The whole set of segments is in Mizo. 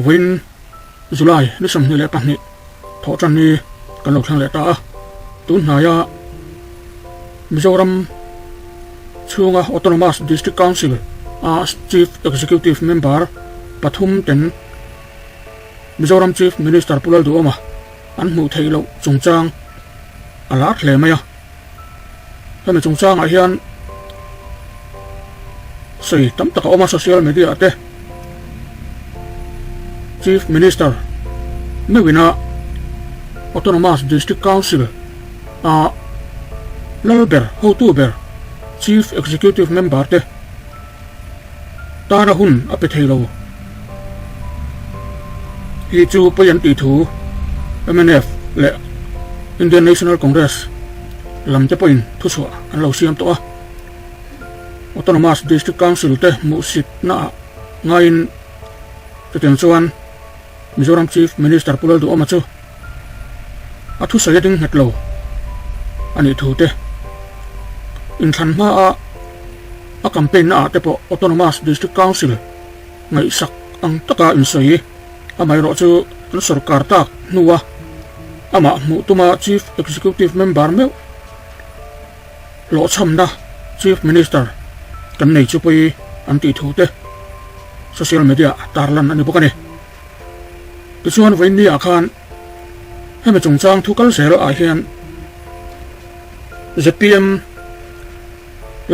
Vawiin July ni 22 thawhtan ni kan lo thleng leh ta a, tun hnaia Mizoram chhunga Autonomous District Council a Chief Executive Member pathum ten Mizoram Chief Minister Pu Lalduhawma an hmuh theih loh chungchang a lar hle mai a. Hemi chungchangah hian sawi tam tak a awm a social media ah te Chief Minister meuhina Autonomous District Council a lal ber hotu ber Chief Executive Member te tana hun a pe thei lo hi chu pawi an tih thu mnf leh Indian National Congress lam te pawhin thuchhuah an lo siam tawh a, Autonomous District Council te hmuhsitna ah ngaiin chutiang chuan Mizoram Chief Minister Pu Lalduhawma chu a thusawi a ding nghet lo a nih thu te inthlan hmaa a campaign na ah te pawh Autonomous District Council ngaihsak ang taka insawi amaherawh chu an sorkar tak hnua amah hmuh tuma Chief Executive Member meuh hlawhchhamna Chief Minister kan nei chu pawi an tih thu te social media tarlan a ni bawk a ni. Tichuan vawiin ah khan hemi chungchang thu kal zel ah hian zpm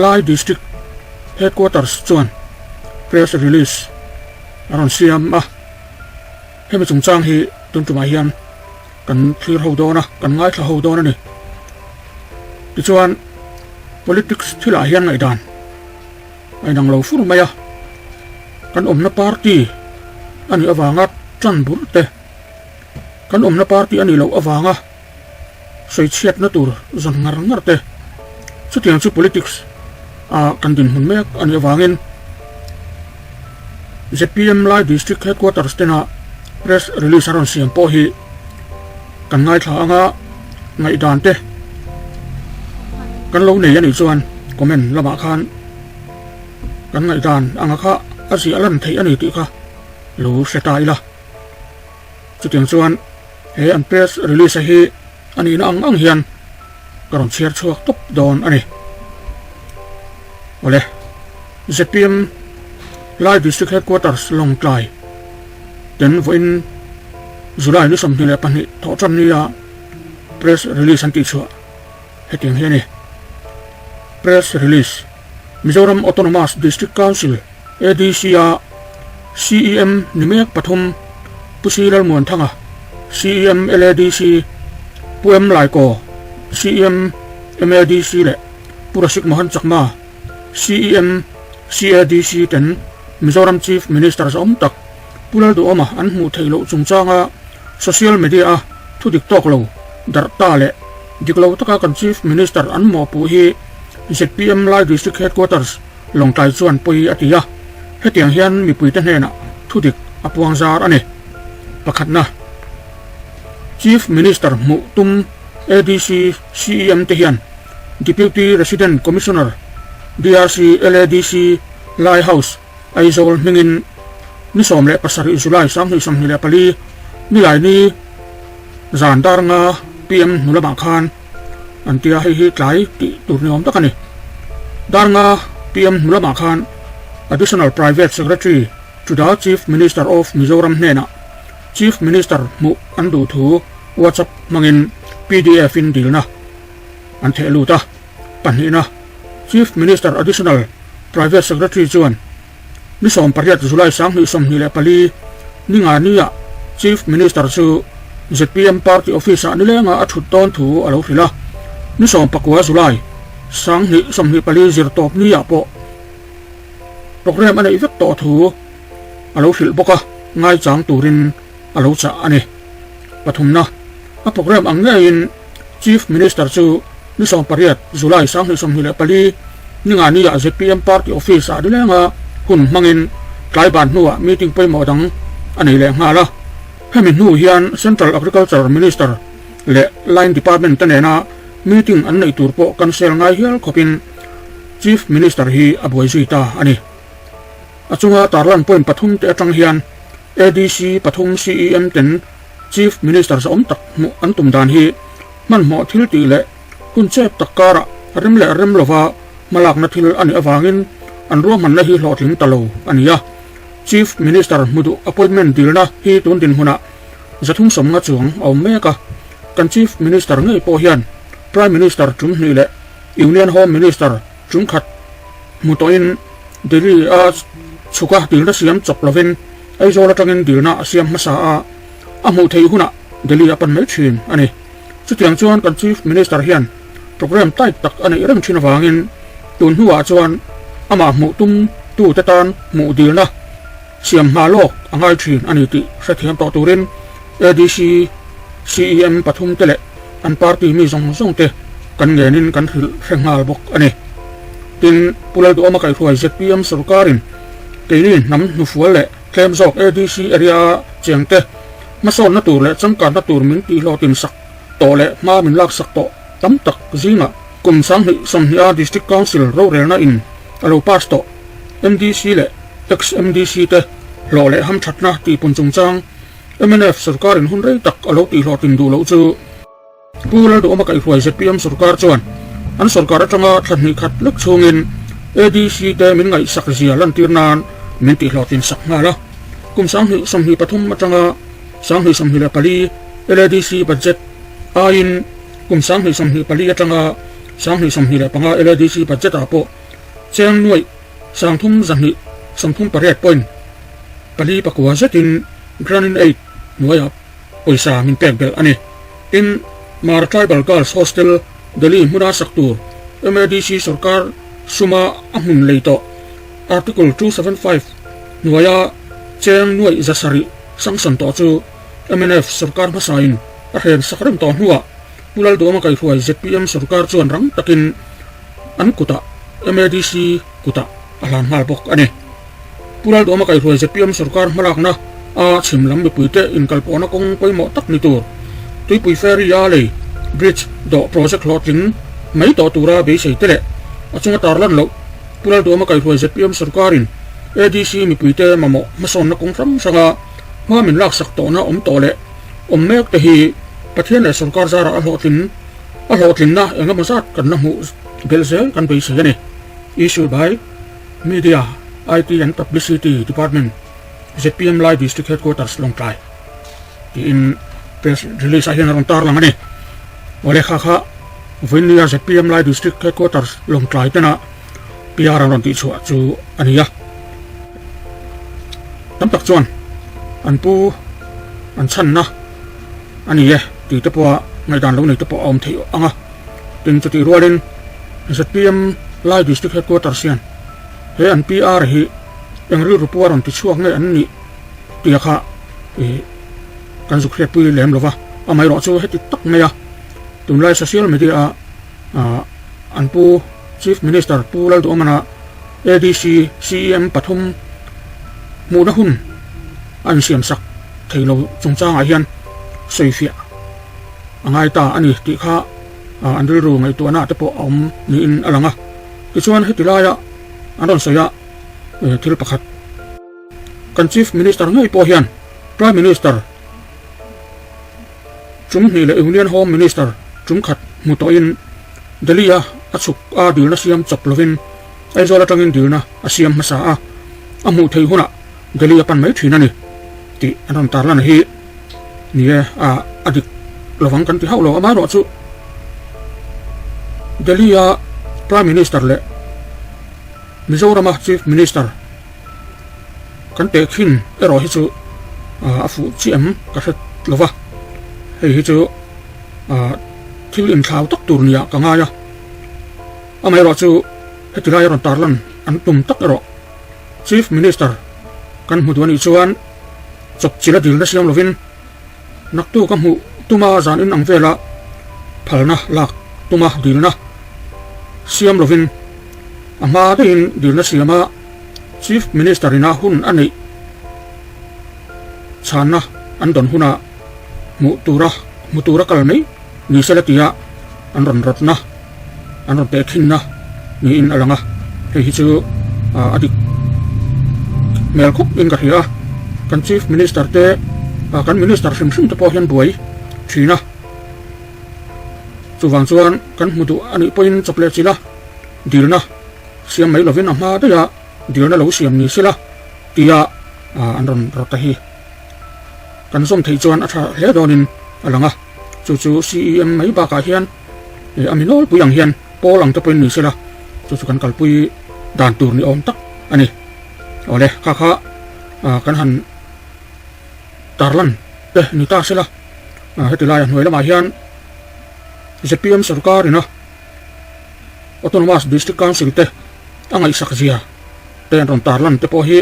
Lai District Headquarters chuan press release a rawn siam a, hemi chungchang hi tun tumah hian kan thlir ho dawn a, kan ngaithla ho dawn a ni. Tichuan politics thilah hian ngaihdan A inang lo fur mai a, kan awmna party a nih avanga tan burh te, kan awmna party a nih loh avanga sawichhiatna tur zawn ngar ngar te, chutiang chu politics a kan dinhmun mek a nih avangin zpm Lai District Headquarters tena press release a rawn siam pawh hi kan ngaithla anga ngaihdan te kan lo nei a nih chuan comment lamah khan kan ngaihdan anga kha a ziah lan theih a ni tih kha lo hre ta ila. Chutiang chuan he an press release a hi a nihna ang ang hian ka rawn chhiar chhuak tawp dawn a ni. Awle, zpm Lai District Headquarters Lawngtlai ten vawiin July ni 22 thawhtan nia press release an tihchhuah hetiang hi a ni. Press release, Mizoram Autonomous District Council, ADC, a CEM ni mek pathum Pu Si Lalmuanthanga, CEM LADC, Pu M Laikaw, CEM MADC leh Pu Rasik Mohan Chakma, CEM CADC ten Mizoram Chief Minister zawm tak Pu Lalduhawma an hmuh theih loh chungchanga social media a thu dik tawk lo darh ta leh dik lo taka kan Chief Minister an mawhpuh hi zpm Lai District Headquarters Lawngtlai chuan pawi a ti a, hetiang hian mipuite hnenah thu dik a puang zar a ni. Pakhatna, Chief Minister hmuh tum ADC CEM te hian Deputy Resident Commissioner, DRC, LADC, Lai House, Aizawl hmingin ni 17 July 2024 Nilaini zan dar nga PM hnu lamah khan an ti a, hei hi tlai tih tur ni awm tak a ni. Dar nga PM hnu lamah khan Additional Private Secretary to the Chief Minister of Mizoram hnenah Chief Minister hmuh an duh thu WhatsApp hmangin pdf in dilna an theh lut a. Pahnihna, Chief Minister Additional Private Secretary chuan ni 18 July 2024 ni nga nia Chief Minister chu zpm Party Office-ah nilenga a thut dawn thu a lo hrilh a, ni 19 July 2024 zirtawp niah pawh programme a neih vek tawh thu a lo hrilh bawk a, ngaichang turin a lo chah a ni. Pathumna, a programme ang ngeiin Chief Minister chu ni 18 July 2024 ni nga nia zpm Party Office-ah nilenga hun hmangin tlaiban hnuah meeting pawimawh dang a nei leh nghal a. Hemi hnu hian Central Agriculture Minister leh Line Department te nena meeting an neih tur pawh cancel ngai hial khawpin Chief Minister hi a buai zui ta a ni. A chunga tarlan point pathum te atang hian. ADC pathum CEM ten Chief Minister zahawm tak hmuh an tum dan hi hmanhmawh thil tih leh hun chep tak karah rem leh rem lova hmalakna thil a nih avangin an ruahmanna hi hlawhtling ta lo a ni a. Chief Minister hmu duh appointment dilna hi tun dinhmunah 350 chuang a awm mek a. Kan Chief Minister ngei pawh hian Prime Minister tum hnih leh Union Home Minister tum khat hmu tawhin Delhi a chhuka dilna siam chawp lovin Aizawl atangin dilna a siam hmasa a, a hmuh theih hunah Delhi a pan mai thin a ni. Chutiang chuan kan Chief Minister hian programme tight tak a neih reng thin avangin tun hnuah chuan amah hmuh tum tute tan hmuh dilna siam hma lawk a ngai thin a ni tih hrethiam tawh turin ADC CEM pathum te leh an party mi zawng zawng te kan ngenin kan hrilh hre nghal bawk a ni. Tin, Pu Lalduhawma kaihhruai zpm sorkarin keini hnam hnufual leh tlem zawk ADC area chengte hmasawnna tur leh changkanna tur min tihhlawhtin sak tawh leh hma min laksak tawh tam tak zingah kum 2020 a District Council rorelna in a lo pass tawh MDC leh ex-MDC te hlawh leh hamthatna tihpun chungchang mnf sorkarin hun rei tak a lo tihhlawhtin duh loh chu Pu Lalduhawma kaihhruai zpm sorkar chuan an sorkar atanga thla hnih khat lek chhungin ADC te min ngaihsak zia lantir nan min tihhlawhtlin sak nghal a. Kum 2023 atanga 2024 LADC budget aiin kum 2024 atanga 2025 LADC budget ah pawh cheng nuaih 3238 point pali pakua zetin grant-in-aid hnuaiah pawisa min pek belh a ni. Tin, Mar Tribal Girls Hostel, Delhi hmuna sak tur MADC sorkar suma a hmun lei tawh Article 275 hnuaia cheng nuaih 700 sanction tawh chu mnf sorkar hmasain a hren sak reng tawh hnuah Pu Lalduama kaihruai zpm sorkar chuan rang takin an kutah MADC kutah a hlan nghal bawk a ni. Pu Lalduama kaihruai zpm sorkar hmalakna a chhim lam mipuite inkalpawhna kawng pawimawh tak ni tur Tuipui Ferry a lei, bridge, dawh project hlawhtling mai tawh tura beisei te leh a chunga tarlan loh Pu Lalduama kaihruai zpm sorkarin ADC mipuite mamawh hmasawnna kawng hrang hranga hma min laksak tawhna awm tawh leh awm mek te hi Pathian leh sorkar zarah a hlawhtling a hlawhtlinna engemaw zat kan la hmuh belh zel kan beisei a ni. Issue by Media, IT and Publicity Department, zpm Lai District Headquarters, Lawngtlai tiin press release ah hian a rawn tarlang a ni. Aw lehkha kha vawinia zpm Lai District Headquarters, Lawngtlai tena PR an rawn tihchhuah chu a ni a. Tam tak chuan an pu an chhanna a ni e tih te pawha ngaihdan lo nei te pawh a awm theih ang a. Tin chutih rualin zpm Lai District Headquarters hian he an PR hi eng rilru pawh a rawn ti chhuak nge an nih tia kha ih kan zuk hriatpui lem lova, amaherawh chu heti tak mai a tunlai social media a ah an pu Chief Minister Pu Lalduhawmana ADC CEM pathum hmuhna hun a insiamsak thei lo chungchangah hian sawifiah a ngai ta a ni tih kha an rilru ngaihtuahna te pawh a awm niin a lang a. Tichuan heti laia an rawn sawi a thil pakhat kan Chief Minister ngei pawh hian Prime Minister tum hnih leh Union Home Minister tum khat hmu tawhin Delhi a a chhuk a dilna siam chawp lovin Aizawl atangin dilna a siam hmasa a, a hmuh theih hunah Delhi a pan mai thin a ni tih an rawn tarlan hi. Ni e, a a dik lovang kan ti hauh lo. Amaherawh chu Delhi a Prime Minister leh Mizorama Chief Minister kan tehkhin erawh hi chu a fuh chiah em ka hre lo va. Hei hi chu thil inthlau tak tur nia ka ngai a. Amaherawh chu heti lai a rawn tarlan an tum tak erawh Chief Minister kan hmu duh a nih chuan Chawp chila dilna siam lovin naktuk a hmuh tuma zan in ang vela phalna lak tuma dilna siam lovin a hma daihin dilna siama Chief Minister ina hun a neih chhanna an dawn huna hmuh tura hmu tura kal mai ni sela tia an rawn rawtna an rawn peh thinna niin a lang a, hei hi chu a dik hmel khawp in ka hria a. kan Chief Minister te, kan Minister hrim hrim te pawh hian buai thin a. Chuvang chuan kan hmu duh a nih pawhin chawp leh chilh a, dilna siam mai lovin a hma daih a dilna lo siam ni sela tia an rawn rawt a hi. Kan zawm theih chuan a tha hle dawnin a lang a, chu chu CEM mai bakah hian a mi nawlpui ang hian pawl ang te pawhin ni sela chu chu kan kalpui dan tur ni awm tak a ni. Awle, kha kha kan han tarlan te ni ta sela, heti laia hnuai lamah hian zpm sorkar ina Autonomous District Council te a ngaihsak zia te an rawn tarlan te pawh hi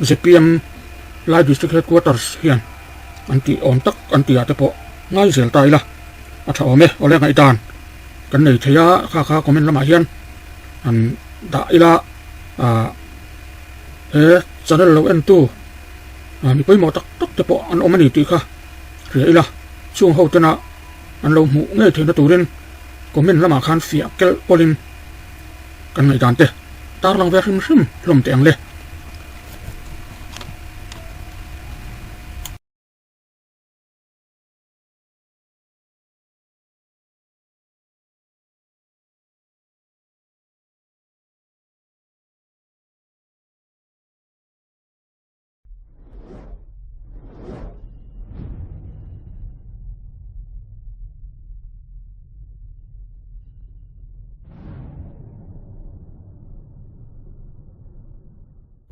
zpm Lai District Headquarters hian an tih awm tak an tih ah te pawh ngai zel ta ila a tha awm e. Awle ngaihdan kan nei thei a, kha kha comment lamah hian an dah ila he channel lo entu mi pawimawh tak tak te pawh an awm a ni tih kha hria ila chung ho tena an lo hmuh ngei theihna turin comment lamah khan fiah kelh pawlhin kan ngaihdan te tarlang ve hrim hrim hlawm teh ang le.